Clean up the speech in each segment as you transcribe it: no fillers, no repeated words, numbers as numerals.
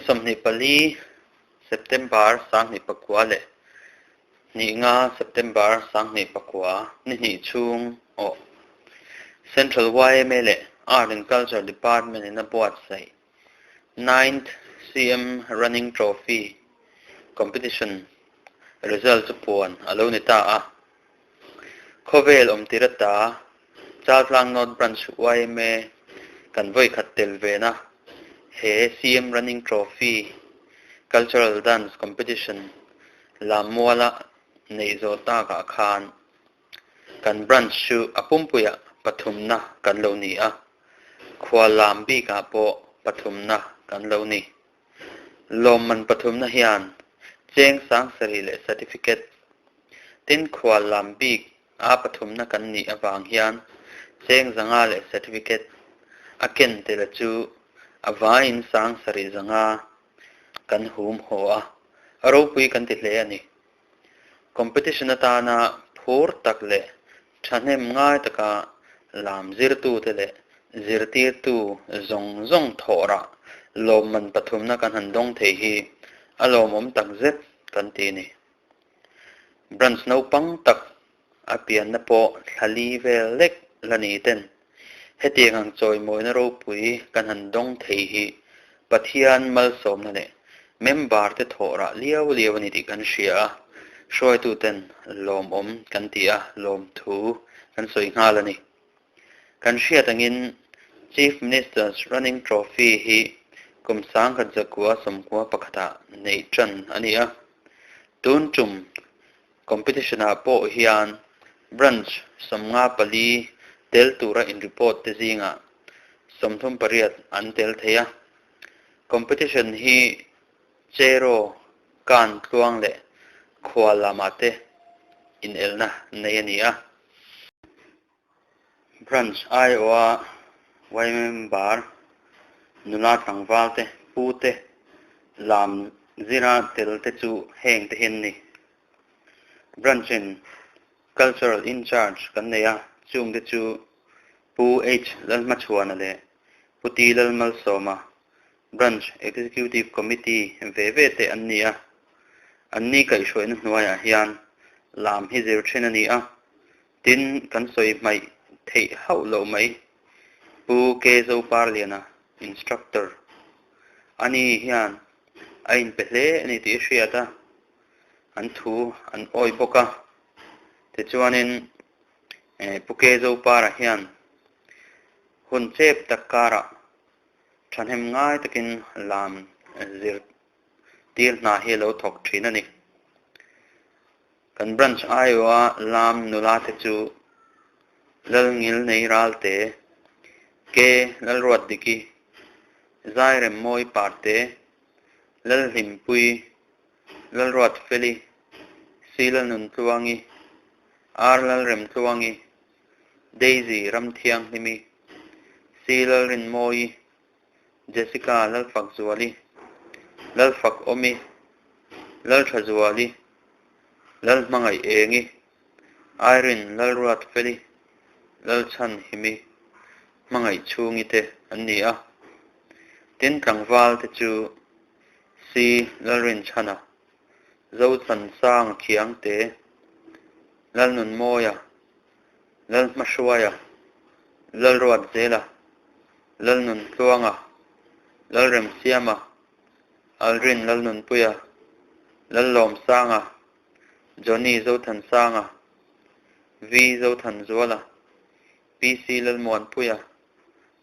24 September 2022 September 2009 ni hnih chhung awh Central yma leh Art and Culture Department in a buatsaih Ninth CM Running Trophy Competition result chu puan a lo ni ta a. Khawvel awmtir ata Chaltlang North Branch yma kan vawi khat tel vena he CM Running Trophy Cultural Dance Competition lammuala neih zawh takah khan kan branch chu a pumpuiah pathumna kan lo ni a, khual lam bikah pawh pathumna kan lo ni. Lawmman pathumna hian cheng sangsarih leh certificate tin khual lam bik a pathumna kan nih avang hian cheng zanga leh certificate a ken tela chu a vaiin sangsarih zanga kan hum haw a, a ropui kan ti hle a ni. Competition atana phur tak leh thahnem ngai taka lam zirtute leh zirtirtu zawng zawng thawhrah lawmman pathumna kan han dawng thei hi a lawmawm tak zet kan ti a ni. Branch naupang tak a pianna pawh thla li vel lek la ni ten hetiang ang chawimawina ropui kan han dawng thei hi Pathian malsawmna leh member te thawh rah liau liau a ni tih kan hria a, hruaituten lawmawm kan ti a, lawmthu kan sawi nghal a ni. Kan hriat angin Chief Minister's Running Trophy hi kum 1991 ah neih tan a ni a, tun tum Competition ah pawh hian Branch 54 tel tura in report te zingah 38 an tel thei a. Competition hi Cheraw, Kan tluang leh Khual lamah te inelna nei a ni a. Branch aiawha yma member nula tlangval te, pu te, lam zira tel te chu heng te hi an ni. Branch in Cultural in-charge kan nei a, chung te chu Pu H Lalhmachhuana leh Pu T Lalmalsawma, Branch Executive Committee ve ve te an ni a. Anni kaihhruaina hnuaiah hian lam hi zir thin a ni a, Tin, kan sawi hmaih theih hauh loh mai. Pu K Zoparliana, Instructor, ani hian a inpe hle a ni tih i hriat a, an thu an awi bawk a. Tichuanin Pu K Zopara hian hun chep tak karah thahnem ngai takin lam zir tir hna hi a lo thawk thin a ni. Kan branch aiawha lam nula te chu Lalngilnei Ralte, Ke Lalruatdiki, Zairemmawi Parte, Lalhlimpui, Lalruatfeli, Si Lalnuntluangi, Ar Lalremtluangi, Daisy Ramthianghlimi, Si Lalrinmawi, Jessica Lalfakzuali, Lalfakawmi, Lalthazuali, Lalhmangaih Engi, Irene Lalruatfeli, Lalchhanhimi, Hmangaih Chhungi te an ni a. Tin tlangval te chu C Lalrinchhana, Zothansanga Khiangte, Lalnunmawia, Lalhmahruaia, Lalruatzela, Lalnuntluanga, Lalremsiama, Aldrin Lalnunpuia, Lallawmsanga, Johnny Zothansanga, V Zothanzuala, PC Lalmuanpuia,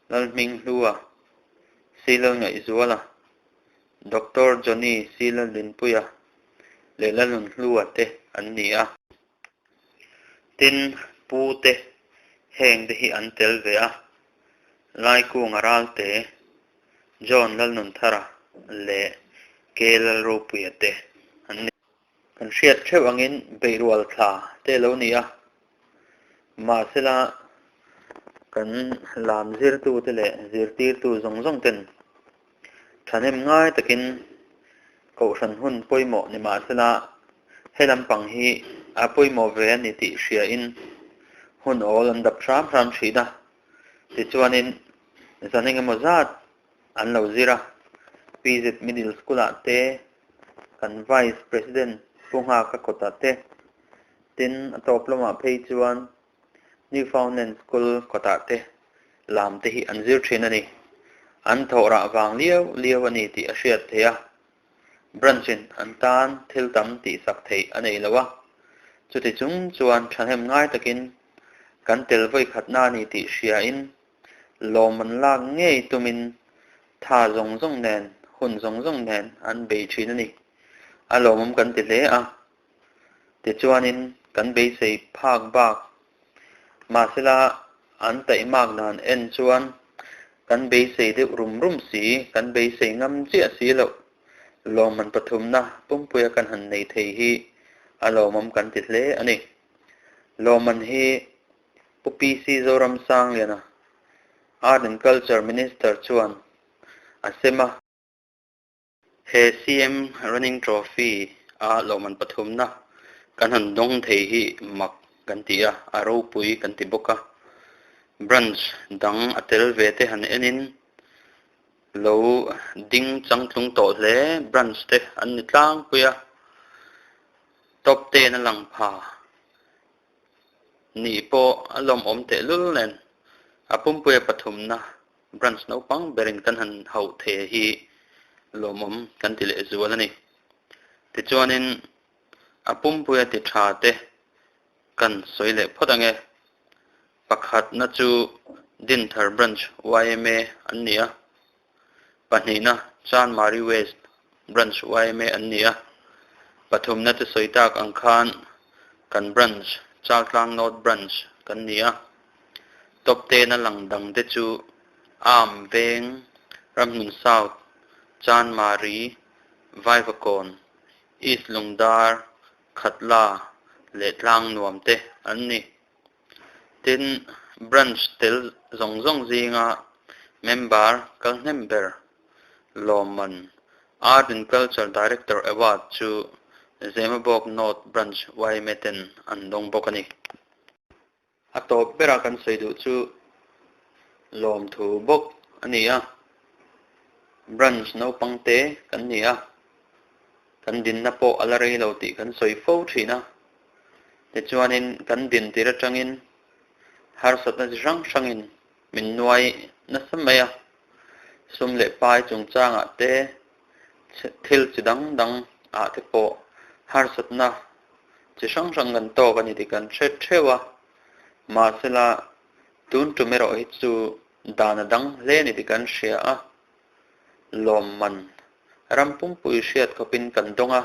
Lalhminghlua, C Lalngaihzuala, Doctor Johnny C Laldinpuia leh Lalnunhlua te an ni a. Tin, pu te heng te hi an tel ve a, Laikunga Ralte, John Lalnunthara leh K Lalropuia te an ni. Kan hriat theuh angin beihrual thla te lo ni a, mahsela kan lam zirtute leh zirtirtu zawng zawng ten Thahnem ngai takin kohhran hun pawimawh ni mahsela he lampang hi a pawimawh ve a ni tih hriain hun awl an dap hram hram thin a. Tichuanin zan engemaw zat an lo zir a. PZ Middle School-ah te, kan Vice President Pu Nghaka kawtah te, tin a tawp lamah phei chuan Newfoundland School kawtah te lam te hi an zir thin a ni. An thawh rah vang liau liau a ni tih a hriat theih a. Branch-in an tan thil tam tihsak theih a nei lo a, chuti chung chuan thahnem ngai takin kan tel vawikhatna a ni tih hriain lawm an lak ngei tumin tha zawng zawng nen, hun zawng zawng nen an bei thin a ni. A lawmawm kan ti hle a, tichuanin kan beisei phak bak Mahsela an taihmak dan en chuan kan beisei deuh rum rum si, kan beisei ngam chiah si loh. Lawmman pathumna pumpuia kan han nei thei hi a lawmawm kan ti hle a ni. Lawmman hi Pu PC Zoramsangliana, Art and Culture Minister chuan a sem a. He CM Running Trophy a lawmman pathumna kan han dawng thei hi mak kan ti a, a ropui kan ti bawk a. Branch dang a tel ve te han enin lo ding changtlung tawh hle branch te an ni tlangpui a, top ten a lang pha nih pawh a lawmawm tehlul nen a pumpuia pathumna Branch naupang berin kan han hauh thei hi lawmawm kan ti leh zual a ni. Tichuanin a pumpuia ti tha te kan sawi leh phawt ang e. Pakhatna chu Dinthar Branch yma an ni a, pahnihna Chanmari West Branch yma an ni a, pathumna chu sawi tak ang khan kan Branch Chaltlang North Branch kan ni a. Top ten a lang dang te chu Arm Veng, Ramhnun South, Chanmari, Vaivakawn, East Lungdar, Khatla leh Tlangnuam te an ni. Tin, Branch tel zawng zawng zinga member kal hnem ber lawmman Art and Culture Director Award chu Zemabawk North Branch yma ten an dawng bawk a ni. A tawp bera kan sawi duh chu lawmthu bawk a ni a, branch naupang te kan ni a, kan dinna pawh a la rei lo tih kan sawi fo thin a, tichuanin kan din tir atangin harsatna chi hrang hrangin min nuai nasa mai a, sum leh pai chungchangah te thil chi dang dang ah te pawh harsatna chi hrang hrang kan tawk a ni tih kan hre theuh a, mahsela tun tum erawh hi chu dan a dang hle a ni tih kan hria a, lawmman ram pumpui hriat khawpin kan dawng a,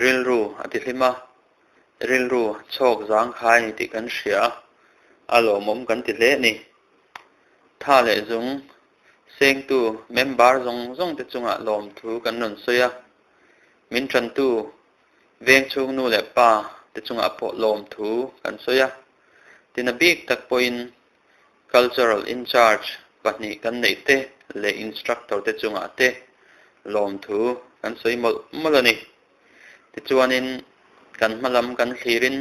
rilru a ti hlim a, rilru chhawk zang khai a ni tih kan hria a, a lawmawm kan ti hle a ni. Tha leh zung sengtu member zawng zawng te chungah lawmthu kan rawn sawi a, min tantu Veng chhung nu leh pa te chungah pawh lawmthu kan sawi a, tina bik tak pawhin Cultural in-charge pahnih kan neih te leh instructor te chungah te lawmthu kan sawi mawlh mawlh a ni. Tichuanin kan hma lam kan thlirin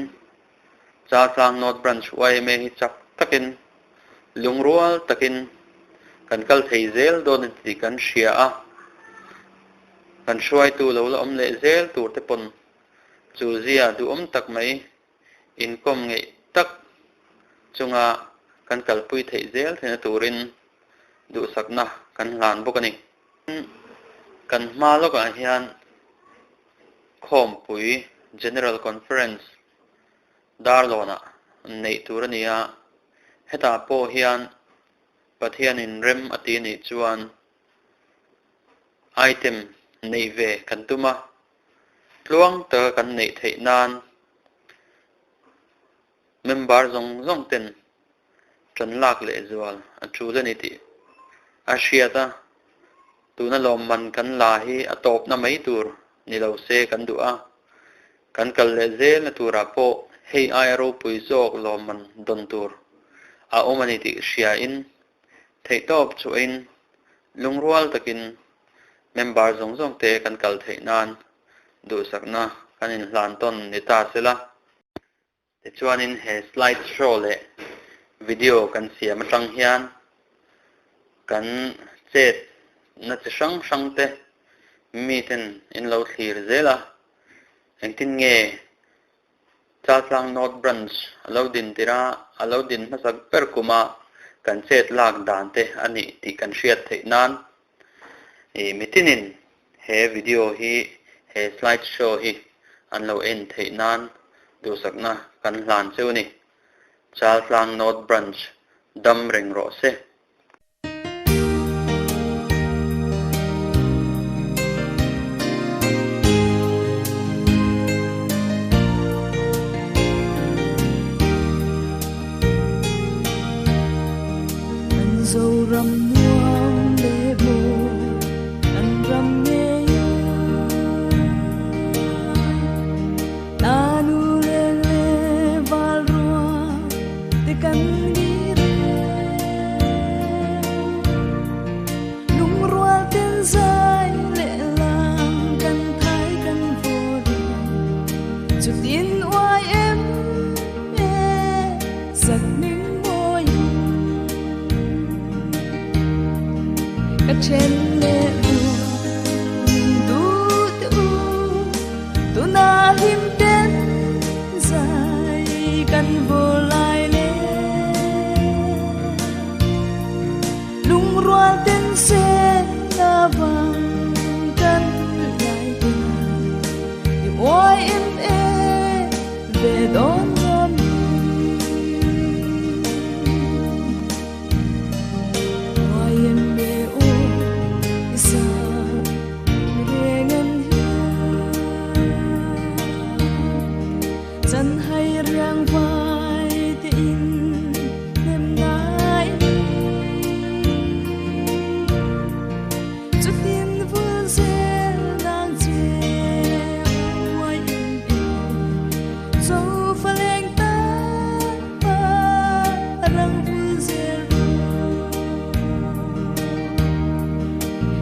Chaltlang North Branch yma hi chak takin lungrual takin kan kal thei zel dawn a ni tih kan hria a. Kan hruaitu lo la awm leh zel tur te pawn chu zia duhawm tak mai inkawm ngeih tak chunga kan kalpui theih zel theihna turin duhsakna kan hlan bawk a ni. Kan hma lawkah hian khawmpui General Conference Darlawnah neih tur a ni a, hetah pawh hian Pathianin rem a ti anih chuan Item neih ve kan tum a, tluang taka kan neih theih nan member zawng zawng ten tan lak leh zual a tul a ni tih a hriat a, tuna lawmman kan la hi a tawpna mai tur ni lo se kan duh a, kan kal leh zelna turah pawh hei aia ropui zawk lawmman dawn tur a awm a ni tih hriain Theihtawp chuain lungrual takin member zawng zawng te kan kal theih nan duhsakna kan inhlan tawn ni ta sela. Tichuanin he slide show leh video kan siam atang hian kan chet na chi hrang hrang te miten in lo thlir zel a, engtin nge Chaltlang North Branch a lo din tirh a, a lo din hmasak ber kuma kan chet lak dan te a nih tih kan hriat theih nan ih mitinin he video hi he slide show hi an lo en theih nan duhsakna kan hlan cheu a ni. Chaltlang North Branch dam reng rawh se. Kan Zoram nuam leh mawi kan ram ngei a, Nanu leng leh val rua te kan ngir e. Lungrual ten zai leh lam kan thai kan vawr e. Chutin uai em e sak hming mawi in ka then leh rual duh te u tuna hlim ten zai kan vaw lai le. Lungrual ten sen a vang kan nuih lai te i uai em e ve dawn ngam uai em e aw i sa reng an hian chan hai riang vai te in hnem nai ni chutin vul zel nang che uai em e zo fa leng tan pa rang vul zel rawh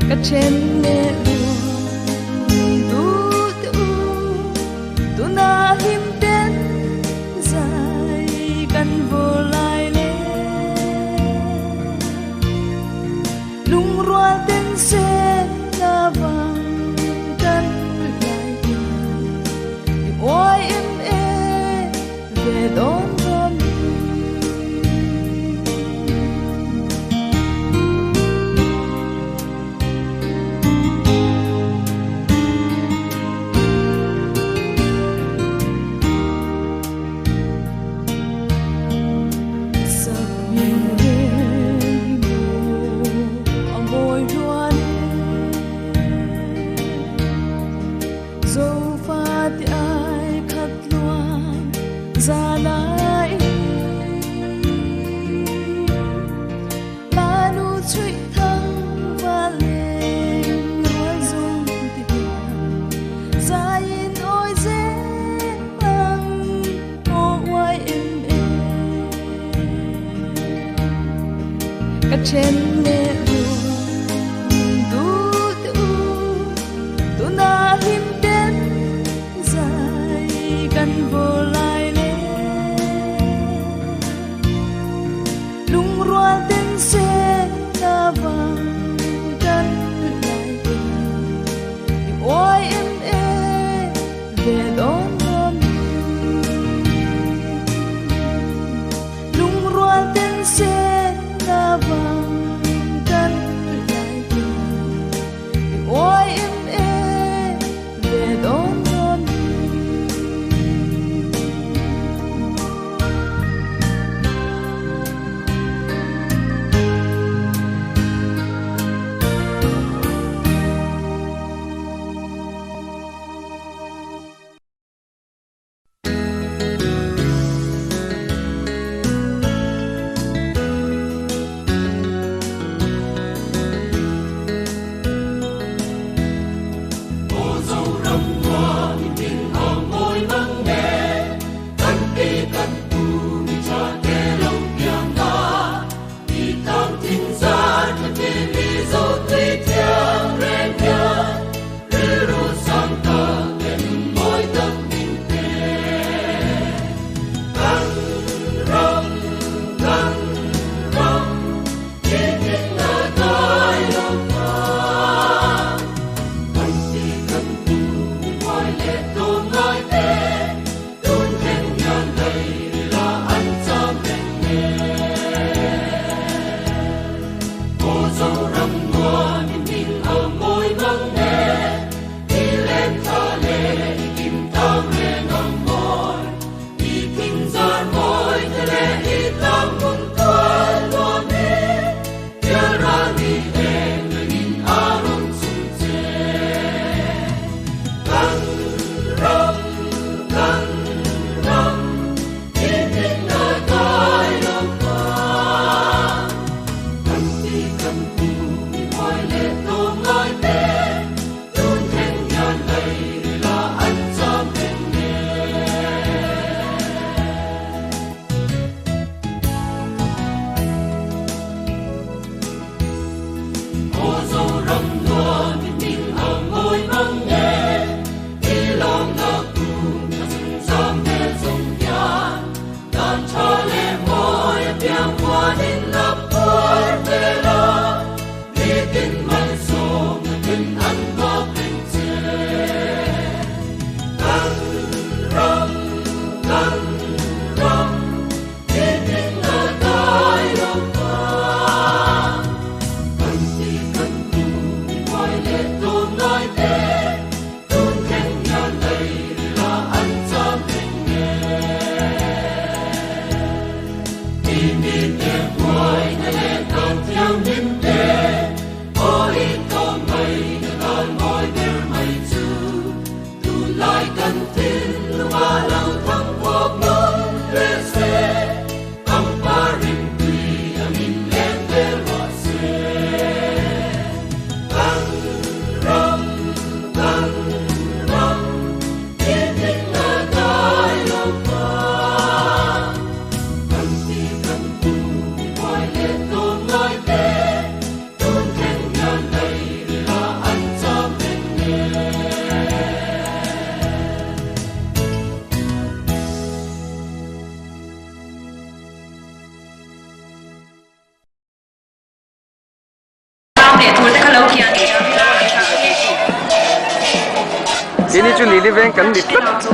ka then leh rual duh te u tuna hlim ten zai kan vaw lai le lungrual ten sen a vang kan nuih lai hian i uai em e ve dawn ram. Sak hming reng hi maw a mawi rual e. Zofa ti ai khat luan zan ai Lanu chhuih thang va leng rual zum ti hian zaiin awi zel ang aw uai em em. Ka then leh rual duh te u tuna hlim ten zai kan vaw lai le. Lungrual ten sen a vang kan nuih lai te i uai em e ve dawn ngam. Lungrual ten sen a vang. Republic Veng kan ni tlat.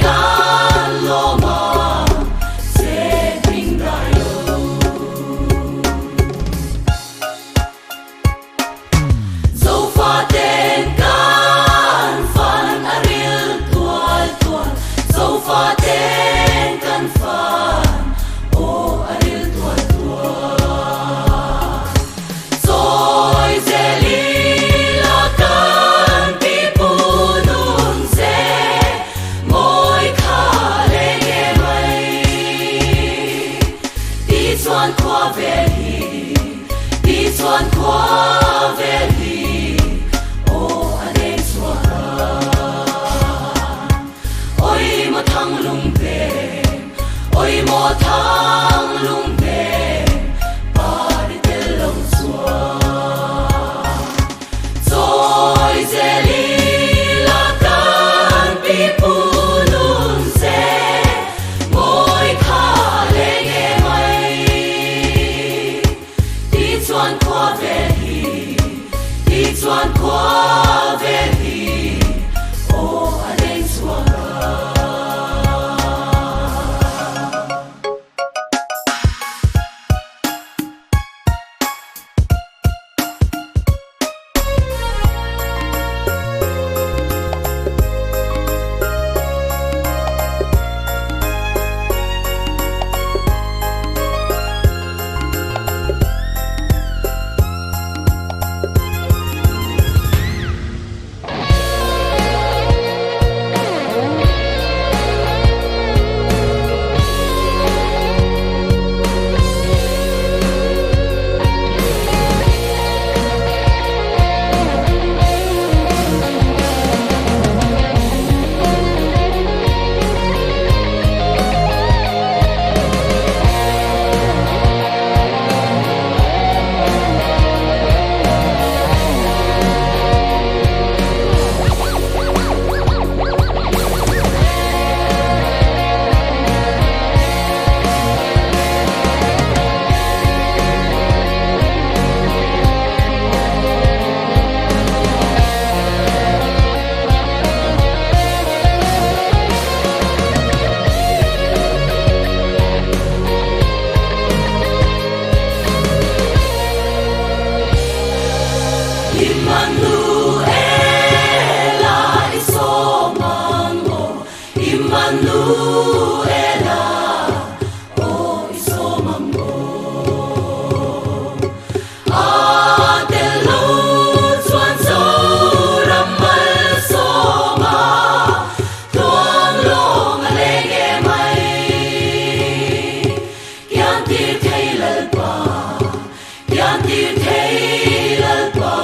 kan lawm a, se hming dai lo. Zofaten kan fan a ril tual tual, Zofaten kan fan aw a ril tual tual. Sawi zel ila kan pipu nun se mawi kha le nge mai. Ti chuan khua vel hi, ti chuan khua vel hi, aw a deng chhuak a. Oi maw thang lung peng, oi maw thang lung peng, pari tel lo chuan. Chawi zel ila kan pipu nun se mawi kha le nge mai. Ti chuan khua vel hi, ti chuan khua vel hi, aw a deng chhuak a. Immanuela i sawm ang aw, Immanuela aw i sawm ang aw. A tel lo chuan Zoram malsawm a, tluang lawng a leng em mai. Kian tir thei Lalpa, kian tir thei Lalpa,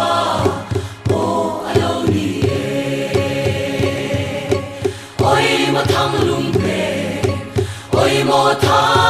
aw a lo ni e. Oi maw thang lung peng, oi maw thang.